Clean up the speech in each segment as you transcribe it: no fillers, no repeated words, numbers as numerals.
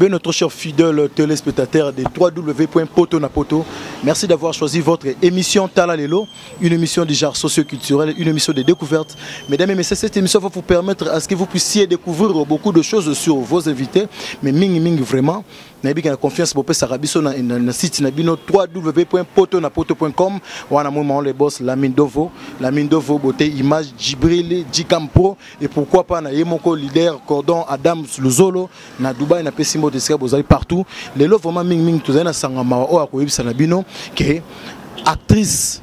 Eh bien, notre cher fidèle téléspectateur de www.potonapoto, merci d'avoir choisi votre émission Tala Lelo, une émission du genre socio-culturel, une émission de découverte. Mesdames et messieurs, cette émission va vous permettre à ce que vous puissiez découvrir beaucoup de choses sur vos invités, mais mingi mingi vraiment, nayebi na confiance bopesaka biso na, na, na site na bino www.potonapoto.com wana moi le boss Lamine Dovo, Lamine Dovo beauté image Djibril Djikampo et pourquoi pas na ye moko leader cordon Adam Luzolo na Dubaï na pesi mbote esika bozali partout. Lelo vraiment mingi mingi tozali na sanga mawa oyo akoyebisa na bino ke actrice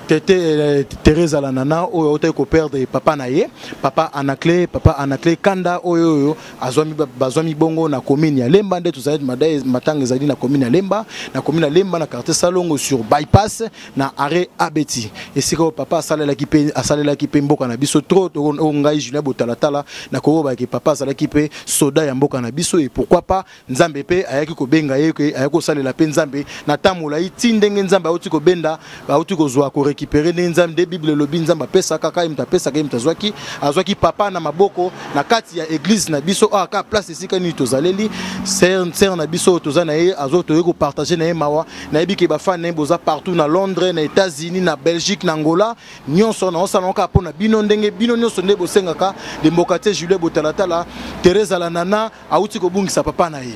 Tete Thérèse Alanana oyo autaki koperdre papa na ye, papa Anaclé, papa Anaclé Kanda oyo oyo azwami bazwami bongo na commune ya Lemba. Nde tozali matanga ezali na commune ya Lemba, na commune ya Lemba na quartier Salongo sur bypass na arrêt Abeti, esika oyo papa asalelaki mpe mboka na biso trop. Oyo ngai Julien Botalatala na koyobaki papa azalaki mpe soda ya mboka na biso et pourquoi pas Nzambe mpe ayaki kobenga ye ke ayaki kosalela mpe Nzambe na ntango molai ti ndenge Nzambe auti kobenda, auti kozwa, korécupérer. Ndenge Nzambe, nde Bible elobi, Nzambe apesaka kaka ye moto apesaka, ye moto azwaki papa na maboko na kati ya église na biso oyo aka place esika nini tozaleli. Sœur na biso oyo toza na ye, azo toyei kopartager na ye mawa. Nayebi ke bafans na ye boza partout, na Londres, na États-Unis, na Belgique, na Angola, nyonso. Naosala kaka mpo na bino, ndenge bino nyonso nde bosengaka de mboka te. Julien Botalatala, Thérèse Alanana awuti kobungisa papa na ye,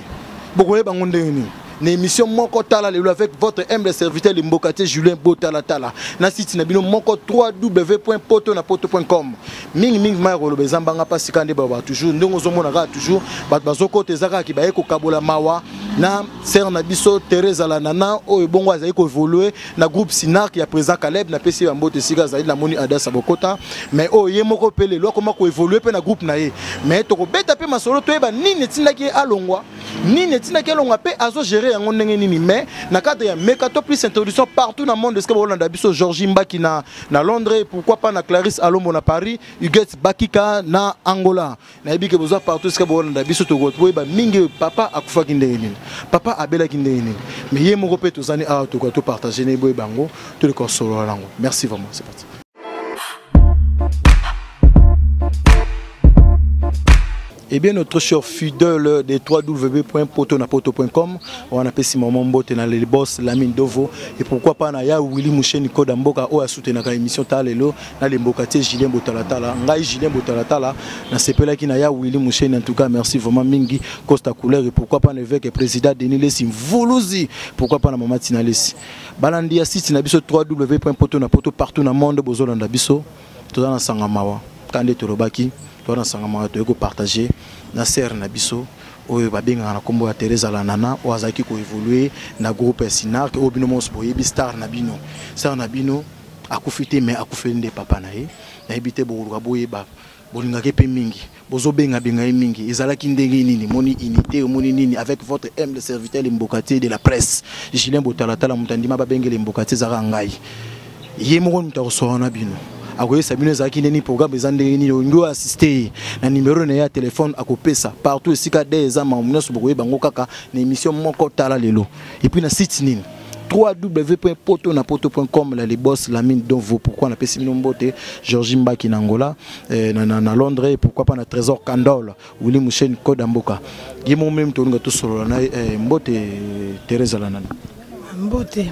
bokoyeba ngo ndenge nini na émission moko Tala Lelo avec votre humble serviteur le mbokatier Julien Botalatala na site na bino moko www.potonapoto.com. Mingi mingi maya koloba eza mbanga mpasi kaka nde baloba toujours, ndenge ozomona kaka toujours bato bazokota, eza kaka baye kokabola mawa na sœur na biso Thérèse Alanana oyo bongo azali koévoluer na groupe Sinark ya président Caleb. Napesi ye bambote esika azali. Namoni Adasa Bokota, mais oyo ye moko mpe lelo akoma koévoluer mpe na groupe na ye, mais tokobeta mpe masolo, toyeba nini etindaki ye alongwa, nini etindaki alongwa mpe azogérer yango ndenge nini. Mais na cadre ya Mekato plus introduction partout na monde esika bolanda biso, Georgie Mbaki na Londres, pourquoi pas na Clarisse Alombo na Paris, Huguette Bakika na Angola, nayebi ke bozwa partout esika bolanda biso. Tokoyeba mingi papa akufaki ndenge nini, papa abelaki ndenge nini, mais ye moko mpe tozani awa, tokoka topartager ne boyeba yango, toleka kosolola yango. Merci vraiment, c'est parti. Eh bien, notre cher fidèle de www.potonapoto.com, on appelle si maman mbote na le boss Lamine Dovo et pourquoi pas na ya Willy Moucheni Koda Mboka oyo asoutenaka émission Talelo na le mbokatier Julien Botalatala. Ngai Julien Botalatala na sepelaki na ya Willy Moucheni, en tout cas merci vraiment mingi Costa Couleur et pourquoi pas l'évêque et président Denis Lessi Mvuluzi, pourquoi pas na maman Tina Lessi. Balandi ya site na biso www.potonapoto partout na monde bozolanda biso. Toza na sanga mawa kande tolobaki, toza na sanga mawa, toyei kopartager na sœur na biso oyo babengaka na nkombo ya Thérèse Alanana oyo azalaki koévoluer na groupe ya Sinark oyo bino nyonso boyebi. Star na bino, sœur na bino akufi te, mais akufeli nde papa na ye. Nayebi te, bokoluka boyeba, bolingaki mpe mingi, bozobengabenga ye mingi, ezalaki ndenge nini? Moni unité, omoni nini? Avec votre humble serviteur le mbokatier de la presse Julien Botalatala, moto andima babengele mbokatier ezalaka ngai. Ye moko moto akosola na bino, akoyesa bino ezalaki ndeni, programme eza ndenge nini. Olingi oassister ye na numero na ye ya telefone, akopesa partout esika de eza makambo nyonso. Bokoyeba yango kaka na émission moko Tala Lelo et puis na site nini www.potonapoto.com la les boss Lamine Donvo. Pourquoi napesi bino mbote, Georgie Mbaki na Angola, na Londres et pourquoi pas na Trésor Kandol, Willy Mouchen Koda Mboka. Ye mo même tolinga tosolola na mbote Thérèse Alanana. Mbote.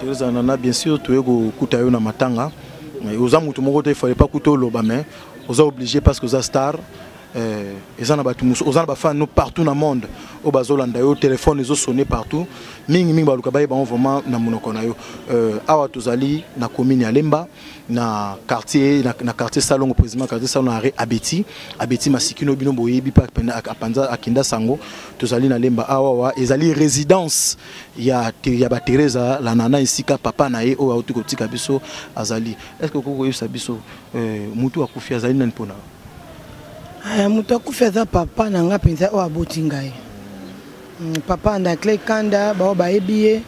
Thérèse Alanana, bien sûr toye kokuta yo na matanga. Oza mutu moko te, il fallait pas kuta oloba, mais oza obligé parce que oza star. Eza na bato mosusu, oza na bafans no partout na monde oyo bazolanda yo, téléphone ezosonner partout, mingimingi baluka bayeba yango vraiment na monoko na yo. Awa tozali na commune ya Lemba, na quartier Salongo, président quartier Salongo, arrêt Abeti Masikino, bino boyebi mpe apanza akenda sango. Tozali na Lemba awa wa ezali résidence ya baTherese Lanana, esika papa na ye oyo auti kotika biso azali. Est ce que okoki koyebisa biso mutu akufi azali nani mpona? Moto akufi aza papa na nga mpenza oyo aboti ngai, papa Andacle Kanda. Bao bayebi ye,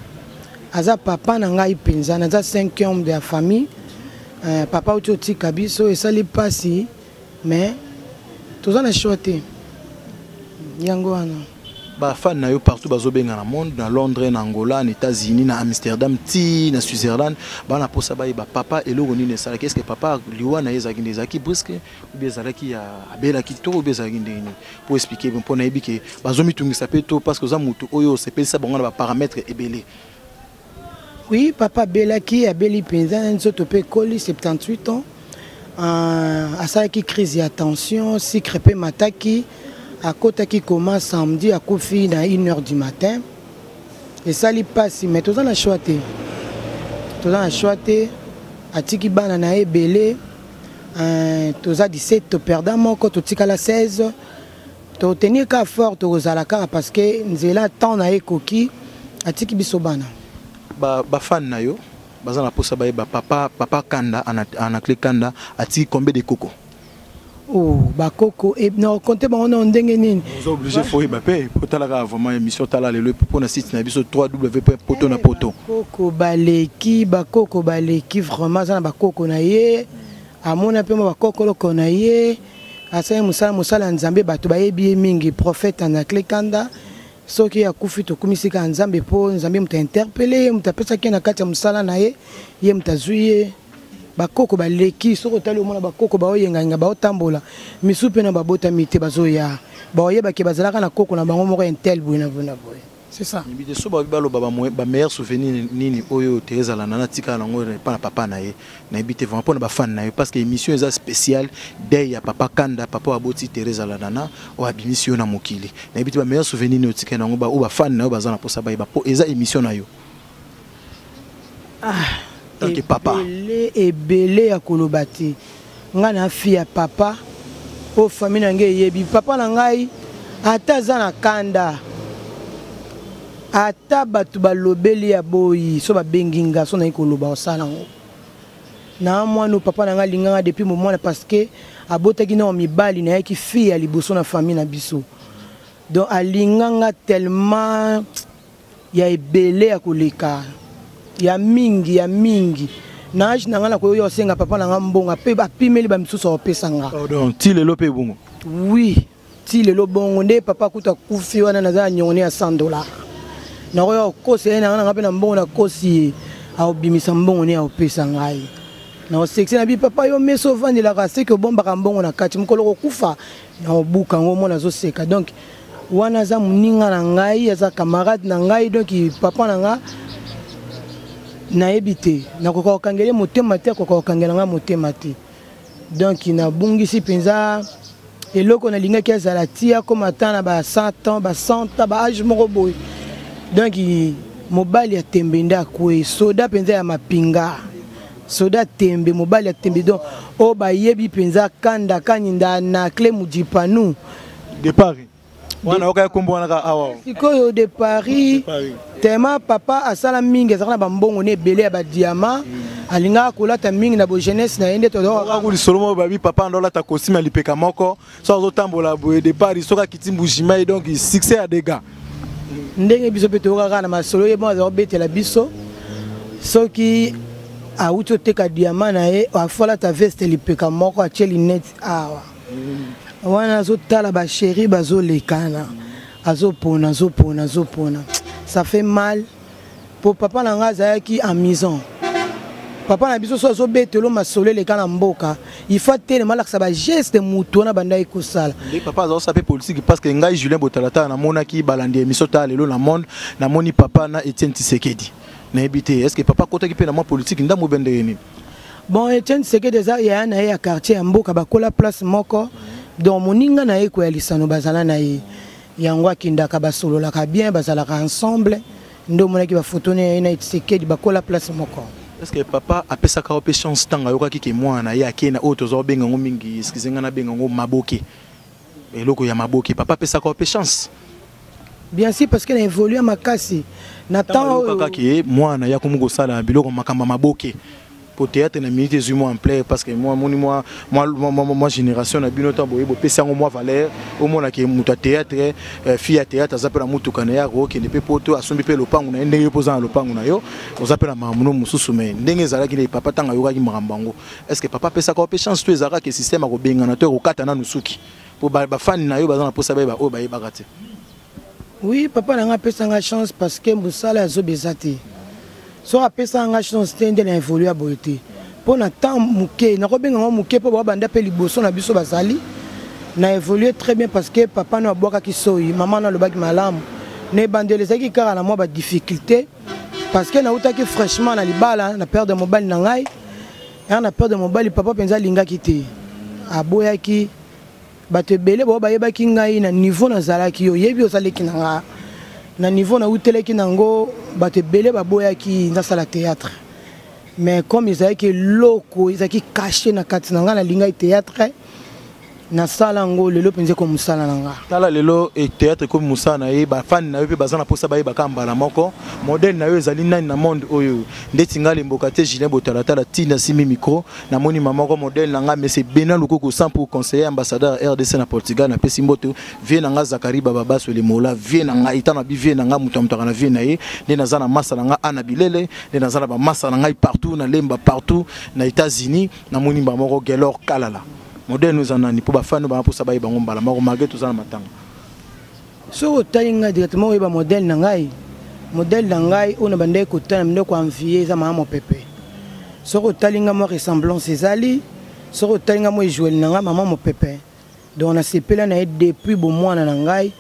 aza papa na ngai mpenza, naza cinquième de la famille. Papa auti otika biso, esali mpasi, mais toza na choix te, yango wana. Bafan na yo partout bazobenga na monde, na Londres, na Angola, na États-Unis, na Amsterdam, ti na Switzerland, bana posa bayeba papa eloko nini esalaki. Est ce que papa liwa na ye ezalaki nde ezalaki brusque ou bien ezalaki ya abelaki to ou bien ezalaki ndenge nini? Po expliquer mpo nayebi ke bazomitungisa mpe to parce que oza motu oyo osepelisa bango na baparamètre ebele. Oui, papa abelaki, abeli mpenza, nzoto mpe ekoli, 78 ans. Asalaki crise ya tension, sucre mpe mataki, akotaki coma samedi, akufi na 1 heure du matin. Esali mpasi, mais toza na choix te, toza na choix te. Atiki bana na ye ebele. Toza 17, toperda moko, totikala 16. Totenir kaka fort, tokozala kaka parce que nzela temps na ye ekoki, atiki biso bana. Bafan na yo baza na posa bayeba papa Kanda, Anaclet Kanda atiki combien de koko? Oh, bakoko e, na compte bango na ndenge nini? Oza obligé, faut oyeba mpe po talaka vraiment émission Tala Lelo mpo na site na biso 3W Poto na Poto. Bakoko baleki, bakoko baleki vraiment. Aza na bakoko na ye, amona mpe mwa bakokoloko na ye. Asali mosala, mosala ya Nzambe, bato bayebi ye mingi, prophète Anaclet Kanda. Soki akufi, tokumisi kaka Nzambe, mpo Nzambe moto ainterpeller ye, moto apesaki ye na kati ya mosala na ye, ye moto azwi ye. Bakoko baleki, soki otali omona bakoko baoyengayenga, baotambola, misu mpe na babotami te, bazoya, baoyebake bazalaka na koko na bango moko intel boye na boye na boye, c'est ça. Yebi te so babi baloba bameilleur souvenir nini oyo Thérèse alanda na tikala nango epa na papa na ye. Nayebi te vraiment mpona bafan na ye, parce que émission eza spéciale deuil ya papa Kanda, papa oyo aboti Thérèse Alandana, oyo abimisi yo na mokili. Nayebi te bameilleur souvenir nini otikali nango, oyo bafan na yo baza na mposa bayeba, mpo eza émission na yo. Ah, tant que papa. Ebele, ebele ya koloba te. Ngai na fille ya papa oyo, famille na ngai eyebi papa na ngai. Ata aza na kanda, ata bato balobeli ya boyi, so babengi nga, so nayi koloba, osala yango na mwana oyo. Papa na ngai alinganga depuis momwana, parce que abotaki nao mibali, nayaki fille ya liboso na famille na biso. Donc alinganga tellement ya ebele, ya koleka, ya mingi, ya mingi. Na age na ngai, nakoki osenga papa na ngai mbongo mpe apimeli bamisusu, akopesa nga. Pardon, ti lelo mpe bongo? Oui, ti lelo bongo. Nde papa kuta akufi wana, naza na nyongo ne ya 100 dollar, nakoya kokosa ye na ngai, na ngai mpe na mbongo, nakosi ye, akobimisa mbongo ne, akopesa ngai. Nakosekise na bi: "Papa, yo meso ovandelaka, seki obombaka mbongo na kati, mokolo kokufa na obuka yango." Omona azoseka. Donc wana aza moninga na ngai, aza camarade na ngai. Donc papa na nga, nayebi te, nakoka kokangela ye motema te, akoka kokangela ngai motema te. Donc nabungisi mpenza eloko nalingaki azala ti akoma ata na ba 100 ans, ba 100 ans, ba age moko boye. Donc mobali ya tembe nde akwei, soda mpenza ya mapinga, soda tembe, mobali ya tembe. Donc oyo bayebi mpenza Kanda Kanyinda Anaclet Mudipanu. De Paris wana, okaya kombo wana kaka awa. Sikoyo de Paris, tema papa asala mingi, azalaka na bambongo ne ebele ya badiamant, alingaka kolata mingi na bojeunesse na ye nde. Tozaku lisolo moko, babi papa ando olata costume ya lipeka moko, so azotambola boye de Paris, soki akiti Mbujimai, donc succès ya dégâts. Ndenge biso mpe toyokaka na masolo, ye bon aza kobetela biso, soki awuti oteka diamant na ye, afalata veste lipeka moko, atie lunette awa wana, azotala bachéri bazolekana, azopona, azopona, azopona. Ça fait mal po papa na ngai azalaki amusant. Papa na biso, so azobetelo masolo eleka na mboka, il faut atelema, alakisa bageste mutu wana bandaki kosala. Nde papa azosala mpe politique, parce que ngai Julien Botalatala namonaki balandi émission Tala Lelo na monde, namoni papa na Etienne Tshisekedi. Nayebi te, est ce que papa akotaki mpe na mwa politique ndambo be ndenge nini? Bon, Etienne Tshisekedi eza yaya na ye ya quartier, ya mboka, bakola place moko. Donc moninga na ye koya lisano, bazala na ye yango, akendaka, basololaka bien, bazalaka ensemble. Nde omonaki bafoto na ye na Tshisekedi, bakola place moko. Est ce que papa apesaka yo mpe chance ntango ayokaki ke mwana na ye akei na oyo toza kobenga yango mingi, excuse ngai, nabenga yango maboke, eloko ya maboke, papa apesaka yo mpe chance? Bien sûr, parce que na évolue makasi na temps oyo kaka ke mwana ya komi kosala biloko, makambo ya maboke, po théâtre na minute ezwi mwa ampleur, parce que moi moni mwa génération na bino, ntango boye bopesi yango mwa valeur, omonake moto ya théâtre, fille ya théâtre aza mpe na motuka na ye, akokende mpe poto, asombi mpe lopango na ye. Ndenge yo mpe oza na lopango na yo, oza mpe na makambo no mosusu, mais ndenge ezalaki nde papa ntango ayokaki makambo yango, est ce que papa apesaka yo mpe chance to ezalaka ke système akobengana to ekokata nanu suki? Po bafani na yo baza na mposa bayeba oyo bayebaka te. Oui, papa na nga apesa nga chance parce que mosala ya zoba eza te. Soki apesa nga chance te nde na évolue boye te. Mpo na temps moke, nakobenga yango moke mpo babanda mpe liboso na biso bazali. Na évolue très bien parce que papa no abwakaki soyi, mama no alobaki malamu. Na ebandeli ezalaki kaka na mwa ba difficulté parce que nautaki fraîchement na libala na perte de mobali na ngai. Ya na perte de mobali, papa mpenza alingaki te. Aboyaki Bato ebele bao bayebaki ngai na niveau nazalaki, oyebi oza leki na nga na niveau nautelaki nango, bato ebele baboyaki nasala théâtre. Mais comme ezalaki eloko ezalaki caché na kati na ngai, nalingaki théâtre, nasala yango. Lelo mpenza ekomi mosala na nga. Tala lelo e théâtre ekomi mosala na ye. Bafani na yo mpe baza na mposa bayebaka mbala moko modèle na yo ezali nani na monde oyo. Ndeti nga lemboka te, Julien Botalatala, ntina simi micro, namoni mama moko modèle na nga, mais Bena Lukoko sans pour conseiller ambassadeur RDC na Portugal. Napesi mbote vie na nga Zakari Bababaso Lemola, vie na ngai tana bi vie na nga moto amutaka na vie na ye. Nde naza na masa na nga ana bilele, nde naza na bamasa na ngai partout na Lemba, partout na États-Unis. Namoni mba moko Gelor Kalala, modèle no eza nani mpo bafani bana mposa bayeba yango mbala moko malgré toza na matanga? Soki otali ngai directement, oyeba modèle na ngai. Modèle na ngai oyo na bandaki kotala, bandaki koenvie, eza mama Mopepe. Soki otali ngai, mwa ressemblance ezali. Soki otali ngai, mwa ejueli na ngai mama Mopepe. Donc nasepela na ye depuis bomwana na ngai,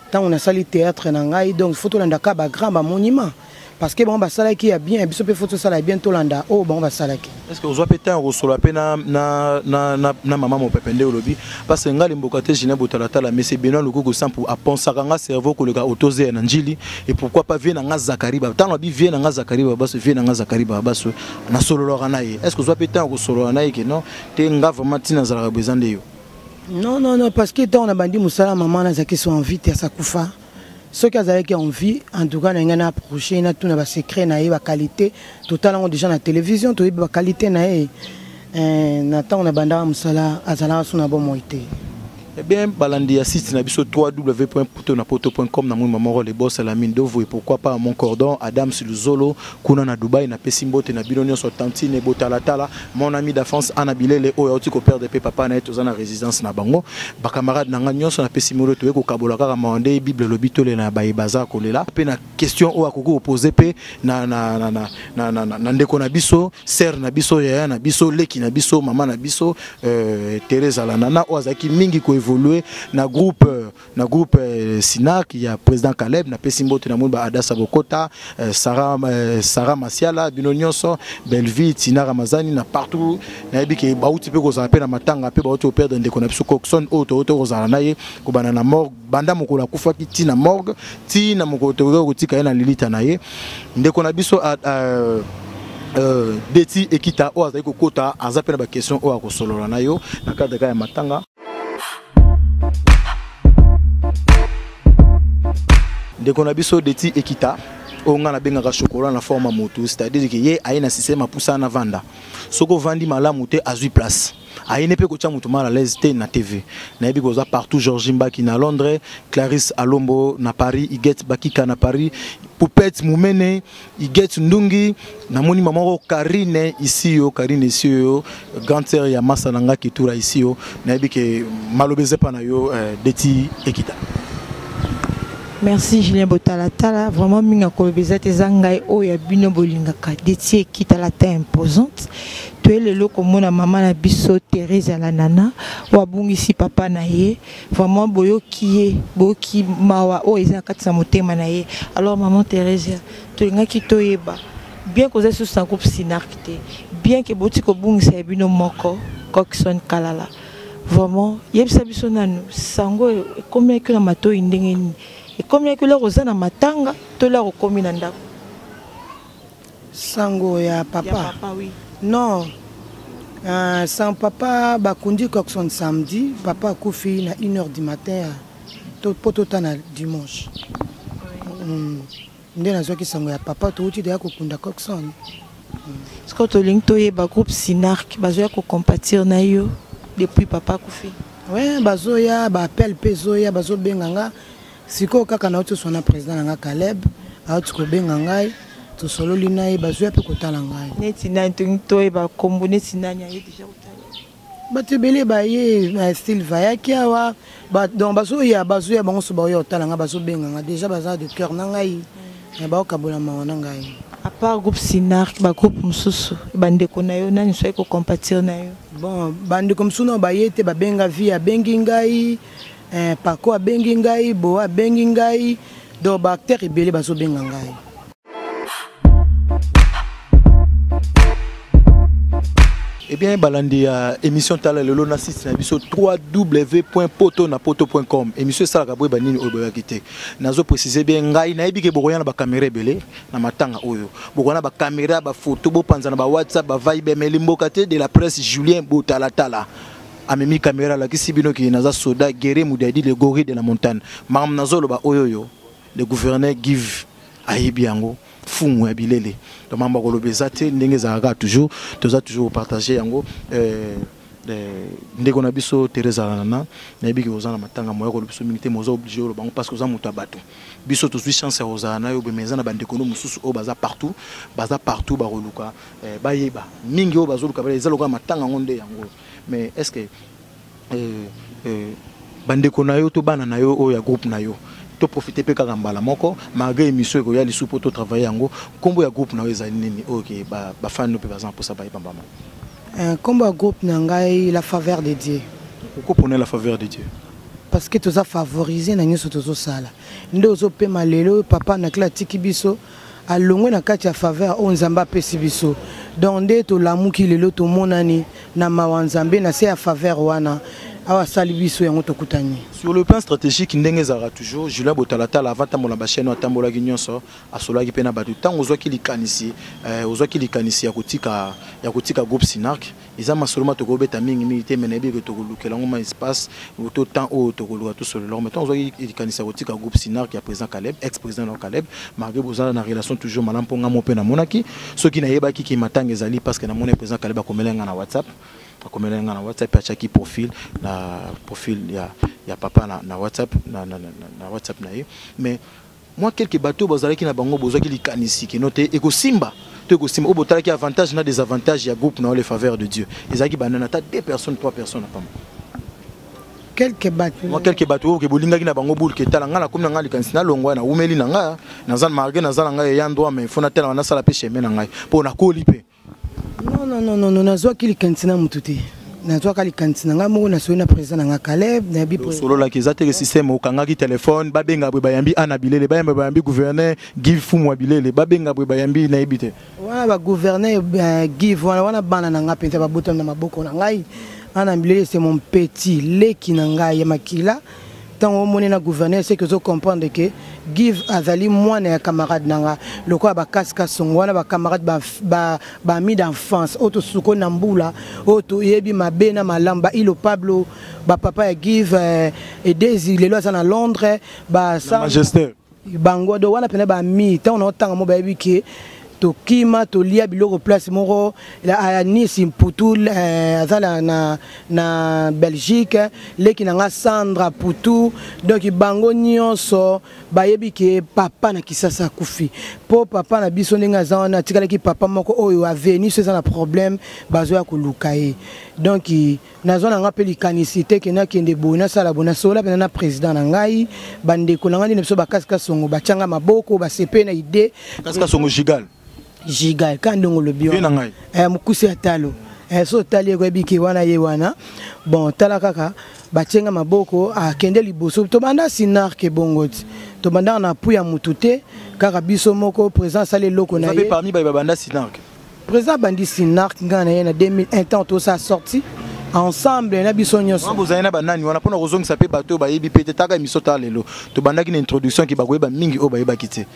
ntango nasali théâtre na ngai. Donc faut tolanda kaka bagrand bamonima parce que bango basalaki ya bien, biso mpe faut tosala ya bien, tolanda oyo bango basalaki. Est ce que ozwa mpe ntango kosolola mpe na mama Mopepe nde olobi? Parce que ngai limboka te, Julien Botalatala, mais c'est Benoît Lukuku Sampu aponsaka nga cerveau koleka otozeya na Njili. Et pourquoi pas vie na nga Zakari ba ntango abi vie na nga Zakari Babaso, vie na nga Zakari Babaso, nasololaka na ye. Est ce que ozwa mpe ntango kosolola na ye ke non te, nga vraiment ntina azalaka boye, eza nde yo? Non, non, non, parce que ntango nabandi mosala, mama nazalaki so en vie te, asakufa. Soki azalaki en vie, en tout cas na ngai na approche, natuna basecret na ye, baqualité. Totala yango déjà na télévision, toyebi baqualité na ye. Na ntango nabandaka mosala, azalaka so na bomoi te. Eh bien, balandi ya site na biso www.potonapoto.com, na mwi moko le boss Lamine Dovo et pourquoi pas mon cordon Adam Siluzolo kuna na Dubai, na pesi mbote na bino nyonso. Tantine Botalatala, mon ami d'enfance Ana Bilele oyo auti ko perdre pe papa na ye, toza na résidence na bango. Ba camarade na nga nyonso, na pesi molo toye kokabola kaka mawande. Bible lobi tolela na baye baza kolela. Pe na question oyo akoki kopose pe na ndeko na biso, sœur na biso, yaya na biso, leki na biso, mama na biso, Thérèse Alanana oyo azalaki mingi koévolue na groupe Sinac ya président Caleb, napesi mbote. Na moni ba Adasa Bokota, Sarah Masiala, bino nyonso, Belleville, Tina Ramazani na partout. Nayebi ke bauti mpe kozala mpe na matanga, mpe bauti koperdre ndeko na biso Coxon oyo touti kozala na ye kobanda na morgue, banda mokolo akufaki ti na morgue, ti na mokolo tokoki kotika ye na lilita na ye. Ndeko na biso Deti Ekita oyo azali kokota, aza mpe na baquestion oyo akosolola na yo na cadre kaka ya matanga. Ndeko na biso Deti Ekita oyo ngai nabengaka chocolat na forme ya motu, c'est-à-dire ke ye aye na système apusa na vanda. Soki ovandi malamu te, azwi place, ayene mpe kotia motu mal à l'aise te na TV. Nayebi koza partout, Georgie Mbaki na Londres, Clarisse Alombo na Paris, Iget Bakika na Paris, Poupette Mumene, Iget Ndungi. Namoni mama moko Karine ici yo, Karine ici yo, grande sœur ya masa na nga Kitura ici yo. Nayebi ke maloba eza epa na yo, Deti Ekita. Merci Julien Botalatala, vraiment mingi akoloba eza te, eza ngai oyo ya bino bolingaka, Deti Ekita, la taille imposante. Toye lelo komona mama na biso Thérèse Alanana oyo abungisi papa na ye. Vraiment boyoki ye, boyoki mawa oyo eza na kati na motema na ye. Alors maman Thérèse, tolingaki toyeba bien koza lisusu na groupe Sinark te, bien ke boti kobungisa ya bino moko Coxon Kalala. Vraiment yebisa biso nanu sango oyo ekomaki na matoi ndenge nini? Ekomaki loko oza na matanga to loko okomi na ndako? Sango ya papa? Ya papa, oui. Non, sans papa bakundi Coxon samedi, papa akufi na 1 heure du matin to po totana dimanche. Nde nazwaki sango ya papa, touti deya kokunda Coxon. Sikoyo tolingi toyeba, groupe Sinark bazoya kocompatir na yo depuis papa akufi? We, bazoya, baappel mpe ezoya, bazobenga nga sikoyo kaka. Nauti oswana président na nga Caleb, auti kobenga ngai, tosololi na ye, bazoya mpe kotala ngai. Neti nani? Tolingi toyeba kombo neti nani aye deja kotala. Bato ebele baye na Silva ayaki awa, donc bazoya, bazoya bango so, baoya kotala nga, bazobenga nga déjà, baza de cœur na ngai, baokabola mawa na ngai. À part groupe Sinark, bagroupe mosusu, bandeko na yo nani soki kocompatir na yo? Bon, bandeko mosusu na baye te, babenga vie abengi ngai, Paco abengi ngai, Boa abengi ngai, donc baacteur ebele bazobenga ngai. Eh bien, balandi ya émission Tala Lelo na site na biso www.potonapoto.com. Émission esalaka boye banini oyo boyaki te. Nazo préciser bien, ngai nayebi ke bokoya na ba caméra ebele na matanga oyo. Bokoya na ba caméra, ba photo, bopanza na ba WhatsApp, ba Viber, mais limboka te de la presse Julien Botalatala. Amemi caméra alakisi bino ke naza soda guerrier Mudadi, le gorille de la montagne. Makambo nazoloba oyo yo, le gouverneur Give ayebi yango, fumu ya bilele. Donc mambo koloba eza te, ndenge ezalaka toujours, toza toujours partager yango. Ndeko na biso Thérèse Alanana, nayebi ke oza na matanga, moya koloba biso mingi te, mais oza obligé oloba yango parce que oza moto ya bato. Biso tozwi chance ya kozala na yo, mais eza na bandeko no mosusu oyo baza partout, baza partout, bakoluka, bayeba mingi oyo bazoluka, eza lokola matanga yango nde yango. Mais est-ce que bandeko na yo to bana na yo oyo ya groupe na yo, to profiter pe kaka mbala moko malgré émission ekoya lisusu po to travailler yango, kombo ya groupe na yo ezali nini oyo ke ba fan no pe baza na mposa bayeba mbama? Kombo ya groupe na ngai, La Faveur de Dieu. Pourquoi prenez La Faveur de Dieu? Parce que toza favoriser na nyonso tozosala. Nde ozopema lelo, papa na kla atiki biso, alongwe na kati ya faveur oyo Nzambe apesi biso. Donc nde tolamuki lelo, tomonani na mawa Nzambe na se ya faveur wana awa asali biso yango, tokutani. Sur le plan stratégique, ndenge ezalaka toujours, Julien Botalatala avant tambola ba chaîne atambolaki nyonso, asolaki pe na bato. Ntango ozwaki likanisi, ozwaki likanisi ya kotika groupe Sinark, eza masolo ma tokobeta mingi mingi te, mais nayebi ke tokolukela yango ma espace to temps oyo tokoluka tosolola yango. Mais ntango ozwaki likanisi ya kotika groupe Sinark ya président Caleb, ex président na Caleb, malgré bozala na relation toujours malamu, mpo nga mo mpe namonaki soki nayebaki ki matanga ezali parce que namoni président Caleb akomela nga na WhatsApp, akomela nga na WhatsApp, atiaki profil na profil ya papa na WhatsApp, na WhatsApp na ye. Mais moi, quelques bateaux bazalaki na bango, bozwaki likanisi keno te ekosimba to ekosimba, oyo botalaki avantage na désavantage ya groupe na Les Faveurs de Dieu, ezalaki banana ata deux personnes, trois personnes na pamba? Quelques bateaux. Moi, quelques bateaux oyo ke bolingaki na bango boule ke tala nga nakomi na ngai likanisi nalongwa, nawumeli na ngai, naza malgré naza na ngai eya droit, mais faut natala nasala mpe chemin na ngai mpo nakoli mpe. Non, non, non, non, non, nazwaki likanisi na motu te, nazwaka likanisi na ngai moko, nasoli na président na ngai Caleb, nayebi. Osololaki, eza teke système okangaki telefone, babenga boye bayambi ana bilele, bayamba bayambi gouverneur Give Fumu ya bilele, babenga boye bayambi, nayebi te. Wana bagouverneur Give wana, wana bana na ngai mpenza babotami na maboko na ngai. Ana bilele, c'est mon petit leki na ngai ya makila. Ntango omoni na gouverneur, c'est que ozocomprendre ke Give azali mwana ya camarade na nga, lokola bakasika songo wana, bacamarade, baami d'enfance oyo tosukoli na mbula, oyo toyebi mabe na malamu, bailo Pablo, bapapa ya Give, Edezi lelo aza na Londres, ba Majesté. Bango do wana mpena bami. Ntango na otanga mo, bayebi ke tokima tolia biloko place moko ya Nice. Mputu aza na Belgique, leki na nga Sandra Putu. Donc bango nyonso bayebi ke papa na Kisasa akufi, mpo papa na biso ndenge aza wana, atikalaki papa moko oyo aveni so eza na problème, bazoya koluka ye. Donc nazwa na nga mpe likanisi te ke nakende boye, nasala boye. Nasola mpena na président na ngai, bandeko na ngai nde na biso bakasika songo, batianga maboko, basepe na idée. Kasika songo gigal. Gigal ka ndongo olobi. Ye na ngai. Mokuse ya talo, so otali ekoyebi ke wana ye wana. Bon, tala kaka, batienga maboko, akende liboso. Tobanda Sinarke bongo ti tobandaka na appui ya mutu te, kaka biso moko. Président asali eloko na ye. Parmi baye babanda Sinark? Président abandi Sinark, ngai na ye na 2001, ntango tosala sorti ensemble na biso nyonso. Bozali na banani wana mpona kozongisa mpe bato oyo bayebi mpe te? Taka émission tala lelo, tobandaki na introduction ki bakoyeba mingi oyo bayebaki te.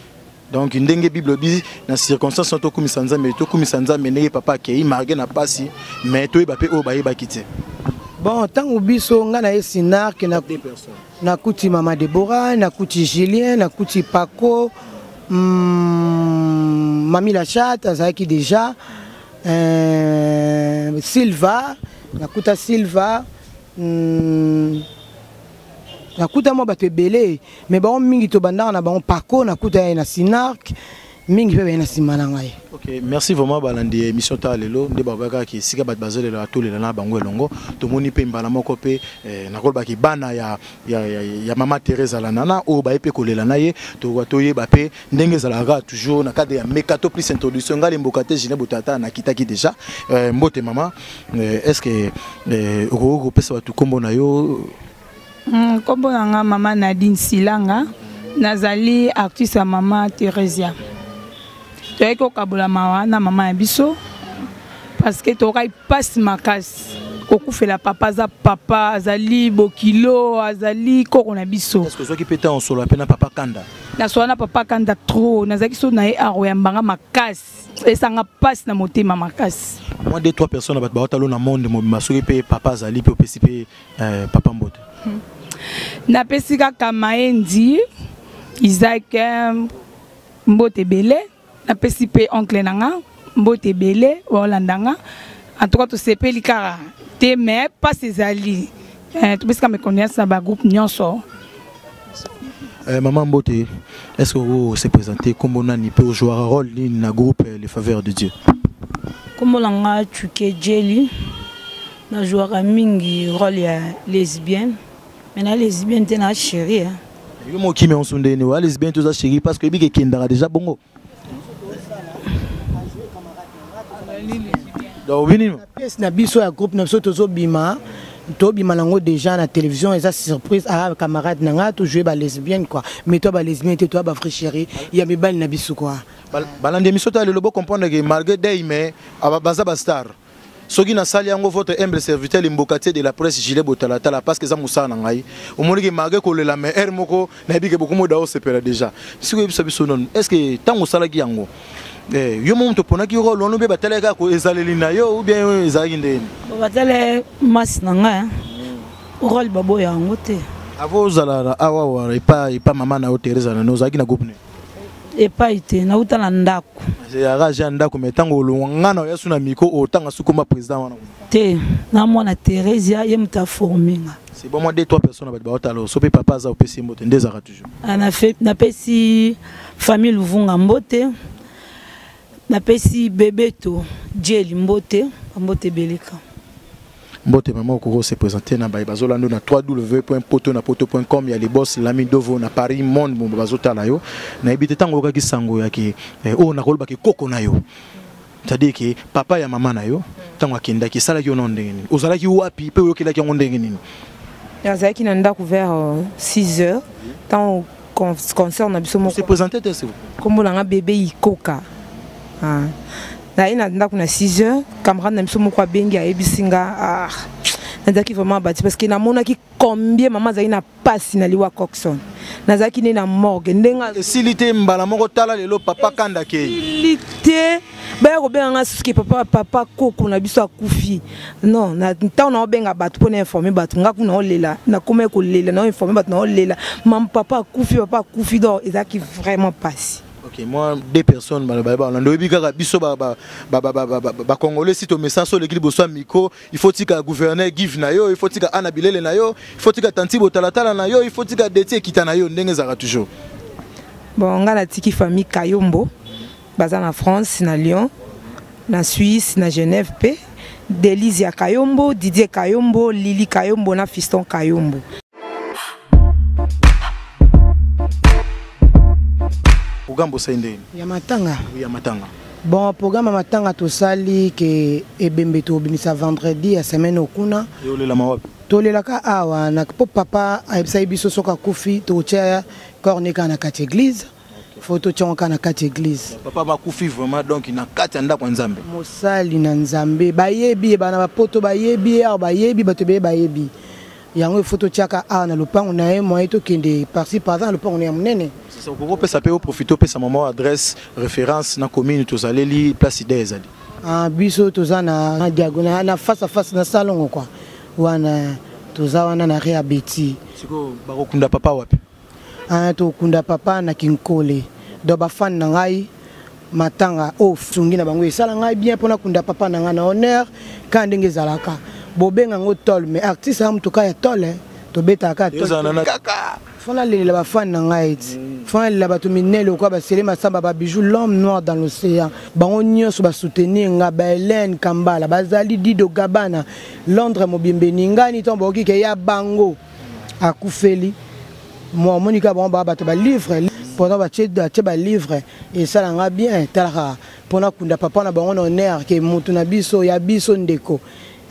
Donc ndenge Bible bi na circonstance wana, tokumisa Nzambe, tokumisa Nzambe ndenge papa akei malgré na pasi, mais toyeba mpe oyo bayebaki te. Bon, ntango biso ngai na ye Sinark, nakuti mama Debora, nakuti Julien, nakuti Paco, mami la chatte azalaki déjà, Silva, nakuta Silva, nakuta mwa bato ebele, mais bango mingi tobandaka na bango. Paco nakuta ye na Sinark, mingi mpe baye na nsima na ngai. Ok. Ok, merci vraiment balandi ya émission ta lelo nde babaka ki esika bato bazolela tolela na bango elongo tomoni mpe mbala moko mpe eh, nakolobaki bana ya, ya, ya, ya mama Thérèse Alanana oyo baye mpe kolela na ye tokoka toyeba mpe ndenge ezalaka toujours na cadre ya mekato plus introduction ngai lemboka te Gine Botata nakitaki déjà eh, mbote mama eh, est ce que eh, okoki kopesa bato nkombo na yo? Nkombo na nga mama Nadine Silanga, nazali artiste ya mama Theresia. Toyaki kokabola mawa na mama ya biso parce que tokokaki mpasi makasi kokufela papa. Aza papa, azali bokilo, azali koko na biso. Est-ce que ozwaki mpe ntango osolola mpe na papa Kanda? Nasola na papa Kanda trop, nazalaki so na ye aroyambanga makasi, esanga mpasi na motema makasi. Moi, deux trois personnes bato baotalo na monde mobimba, soki mpe papa azali mpe opesi mpe papa mbote. Napesi kaka Maendi Isaac mbote ebele, napesi mpe oncle na nga mbote ebele baolanda nga. En tout cas tosepeli kaka te, mais mpasi ezali. Topesi kaka mes condoléances na bagroupe nyonso. Maman Mbote, est-ce que vous se présentez comme nani peut jouer un rôle dans le groupe Les Faveurs de Dieu? Kombo na nga Chuke Jelly, najouaka mingi rôle ya lesbienne, mais na lesbienne te, na chérie, hein. Yo mo kimi on sunde ni wa lesbienne toza chérie parce que bike kendaka déjà bongo. Donc bini pièce na biso ya groupe na biso tozobima, tobima nango déjà na télévision, eza surprise. Ah, camarade na nga, tojoue ba lesbienne quoi, mais toi ba lesbienne te, toi ba vrai chérie ya mibali na biso quoi. Balandi émission ta lelo, bo comprendre que malgré deuil, mais baza ba star. Soki nasali yango, votre humble serviteur Limbokatier de la presse Gilet Botalatala, parce que eza mosala na ngai. Omoniki malgré kolela, mais aire moko nayebi ke bokomoda osepela déjà. Sikoyo oyebisa biso nanu, est ce que ntango osalaki yango, yo mo moto oponaki rôle wana, obe batalaki kaka ezaleli na yo, ou bien ezalaki ndeni? Batala masi na ngai, rôle baboya yango te. Avo ozala awa wa epa mama na yo Thérèse na ozalaki na groupe ne? Epai te, nauta na ndako. Ezalaka ja ndako, mais ntango olongwa nga na oya su na micro, otanga su komba président wana? Te, na mwana Thérésia, ye moto aforme nga. C'est bon, moi deux trois personnes bato baotala, so mpe papa aza, opesi mbote nde ezalaka toujours. Napesi famille Luvunga mbote, napesi Bebeto Jeli mbote, bambote ebeleka. Mbote mama, okoki se présenter na baye bazolanda na www.potonapoto.com ya Libos Lami Dovo na Paris, monde momba bazotala yo. Nayebi te ntango oyokaki sango yaki oyo nakolobaki koko na yo, c'est-à-dire que papa ya mama na yo, ntango akendaki, esalaki yo nano ndenge nini? Ozalaki wapi mpe oyokelaki yango ndenge nini? Nazalaki na ndako vers 6 heures ntango concert na biso moko. Se présenter te, s'il vous plaît. Kombo na nga Bebe Ikoka. Ah. Naye na ndako na 6 heures, camarade na biso moko abengi, ayebisi nga. Ah, nazalaki vraiment bati parce que namonaki combien mama azalaki na pasi na liwa Coxon. Nazalaki nde na morgue ndenge esili te, mbala moko tala lelo papa Kanda kei. Esili te, baya kobenga nga suki papa, papa koko na biso akufi. Non, na ntango naobenga bato mpo na informe bato, nga kuna olela, nakomaki kolela, na informe bato, naolela mama, papa akufi, papa akufi. Donc ezalaki vraiment pasi. Ok, moi deux personnes balanda, oyebi kaka biso bacongolais si tomesa so oleki liboso ya micro, il faut tika gouverneur Give na yo, il faut tika Ana Bilele na yo, il faut tika tanti Botalatala na yo, il faut tika Deti Ekita na yo, ndenge ezalaka toujours. Bon, nga natiki famille Kayombo, baza na France, na Lyon, na Suisse, na Genève mpe Delisia Kayombo, Didier Kayombo, Lili Kayombo na Fiston Kayombo. Programme osali ndenge? Ya matanga? Ya matanga. Bon, programme ya matanga tosali ke ebembe tobimisa vendredi ya semaine okuna. Olelama wapi? Tolelaka awa na mpo papa ayebisaki biso soki akufi, tokotia corps ne kaka na kati église, faut totiango kaka na kati église. Papa bakufi vraiment donc na kati ya ndako ya Nzambe. Mosali na Nzambe, bayebi ye, bana bapoto bayebi ye awa, bayebi bato ebeye bayebi yango. Ifo totiaka awa na lopango na ye, moye tokende parci par na lopango na ya monene. Okoki opesa mpe oprofite opesa mama adresse, référence na commune tozaleli, place ide ezali. Ah, biso toza na diagonale, na face à face na salongo quoi, wana toza wana na re abeti. Sikoyo bakokunda papa wapi? Ah, tokunda papa na Kinkole. Donc bafani na ngai, matanga oyo sungi na bango esala ngai bien mpona kunda papa na ngai na honneur kaka ndenge ezalaka. Bobenga yango tole, mais artiste ya motuka ya tole, tobetaka kaka. Fo nalelela bafani na ngai eti fo nalela bato minene lokola basele masamba, babijou, l'homme noir dans l'océan. Bango nyonso basoutenir nga, bahelene Kambala bazali, Dido Gabana, Londres mobimba eningani ntango bakoki ke ya bango akufeli. Mwa omoni kaka bango baa bato balivre mpona batie balivre, esalanga bien. Talaka mpona kunda papa na bango na honneur, ke motu na biso ya biso ndeko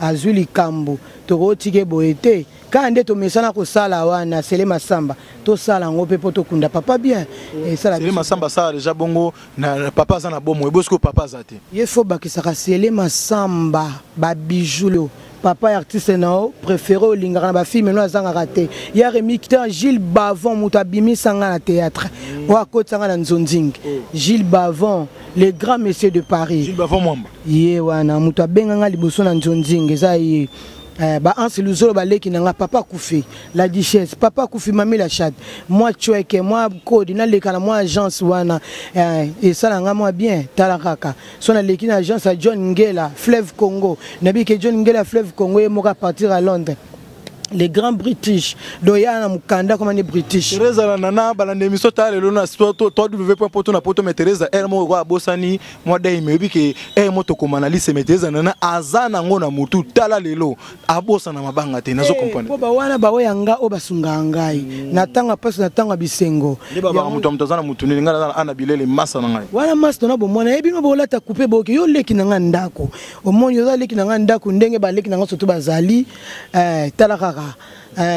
azwi likambo, tokotika boye te. Kaka nde tomesana kosala wana, Sele Masamba, tosala yango mpe mpo tokunda papa bien, esala. Sele Masamba asala déjà bongo na papa aza na bomoi, bosiko papa aza te. Ye fo bakisaka Sele Masamba, babijou leo, papa ya artiste na yo préféré, olingaka na bafilme no, azangaka te. Ya Remi te, Gilles Bavon, moto abimisa nga na théâtre, oyo akotisa nga na nzonzingi. Gilles Bavon, le grand monsieur de Paris. Gilles Bavon Mwamba. Ye wana moto abenganga liboso na nzonzingi, eza ye. Ba Anse Luzolo, baleki na nga. Papa akufi, la duchesse, papa akufi, mami la chatte, mwa chweke, mwa kodi naleka na mwa agence wana, esala nga mwa bien. Tala kaka so naleki na agence ya John Ngela, Fleuve Congo. Nayebi ke John Ngela, Fleuve Congo, ye moko apartir à Londres, les grands British, donc ya na mokanda koma ni British. Teresa na nana balanda émission ta lelo na www poto na poto. Mais Teresa r moko kwa abosani mwa dai, me oyebi ke r mo tokoma na lise. Mais Teresa nana aza nango na mutu. Tala lelo abosana mabanga te, nazo comprendre. Mpo bawana baoya nga oyo basungaka ngai na ntango ya mpasi, na ntango ya bisengo. Nde babaka moto ya moto aza na mutu nini. Ngai naza na ana bilele, masa na ngai. Wana masi tona bomwana, yebi no bolata coupe boke. Yo leki na ngai ndako, omoni oza leki na ngai ndako, ndenge baleki na ngai surtout bazali. Tala kaka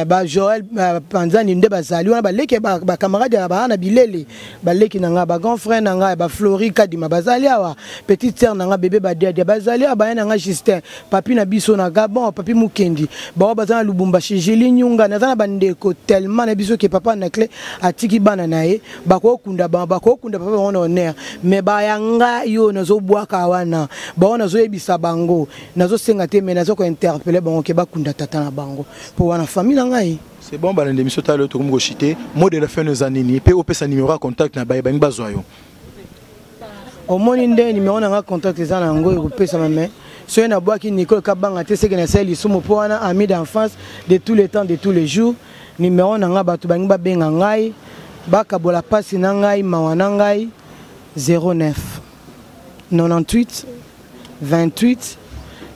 ba Joel Panzani nde bazali wana, baleki, bacamarade ya baa na bilele, baleki na ngai, bagrand frère na ngai, baflori Kadima bazali awa, petite sœur na ngai bebe Badiadia bazali awa, baya na ngai Justin, papi na biso na Gabon, papi Mukendi, bao baza na Lubumbashi, Jili Nyunga. Naza na bandeko tellement na biso ke papa na clé atiki bana na ye, bakokunda bakokunda papa bango na honneur. Mais baya ngai oyo nazobwaka wana, bao nazoyebisa bango, nazosenga te, mais naza kointerpeller bango ke bakunda tata na bango, mpo wana famille na ngai. C'est bon, balanda émission ta lelo, tokomi koshite. Mot de la fin eza nini? Mpe opesa numéro ya contact na baye bangi bazwa yo. Omoni nde numéro na nga contact eza na yango, ekopesama. Mais soki nabwaki Nicole Kabanga te, seke nasali lisumu, mpo wana ami d'enfance de tous les temps, de tous les jours. Numéro na nga, bato bangi babenga ngai, bakabola mpasi na ngai, mawa na ngai: 09 98 28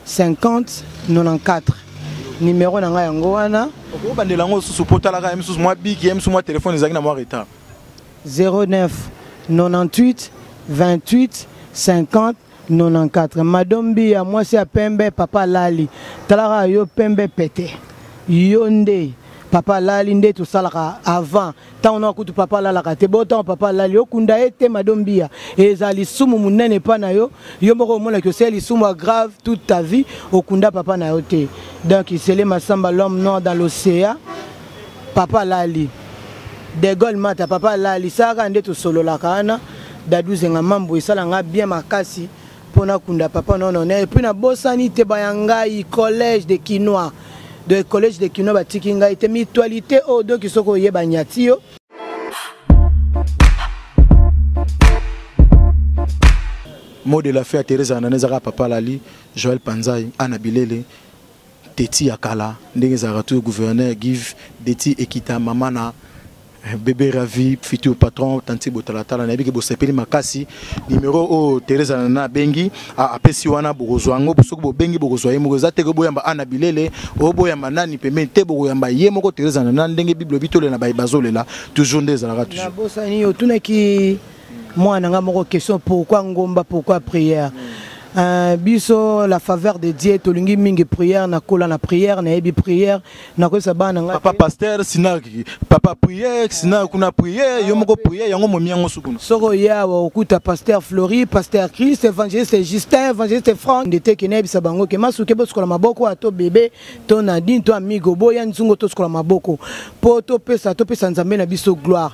50 94. Numéro na ngai yango wana. Okobandela yango susu, mpo otalaka ye mosusu mwa biki, ye mosusu mwa telefone ezalaki na mwa retard. 09 98 28 50 94. Madombi ya mwasi ya pembe, papa alali, talaka yo pembe pete, yo nde papa alali. Nde tosalaka avant ntango na kutu papa alalaka te. Bo ntango papa alali, okunda ye te. Madombiya, eza lisumu monene epa na yo. Yo moko omonaki osala lisumu ya grave toute ta vie, okunda papa na yo te. Donc Sele Masamba, l'homme noir dans l'océan, papa alali, De Gaulle Mata, papa alali, salaka nde tosololaka wana. Daduzenga mambo esalanga bien makasi mpo nakunda papa nono. Et puis nabosani te baya ngai collège de Kinois, de collège de Kinois, batiki ngai te mutualité oyo. Donc soki oyeba nyati yo. Mot de la fin ya Teresa Nana ezaka papa lali, Joel Panzai, Ana Bilele, Teti ya kala, ndenge ezalaka tu, gouverneur Give Deti Ekita, mama na bébé Ravi, futur patron tanti botalatala. Nayebi ke bosepeli makasi. Numéro oyo Teresa Nana abengi, apesi wana, bokozwa yango soki bobengi, bokozwa ye moko. Eza te ke boyamba Ana Bilele oyo boyamba nani pembeni te, bokoyamba ye moko Teresa Nana. Ndenge Bible ebi tolela, baye bazolela toujours, nde ezalaka toujours. Nabosani, otunaki mwana nga moko question: pourquoi ngomba, pourquoi prière? Biso la faveur de Dieu, tolingi mingi prière. Nakola na prière, nayebi prière, nakoyebisa bana nga. Papa pasteur sina, papa prière sina kuna, prière yo moko, prière yango momi yango sukuna. Soki oya awa, okuta pasteur Flori, pasteur Christ, évangéliste Justin, évangéliste Frank. Nde te ke nayebisa bango ke masuke bosukola maboko, ato bébé to Nadine to amigo, boya nzungo, tosukola maboko mpo topesa Nzambe na biso gloire.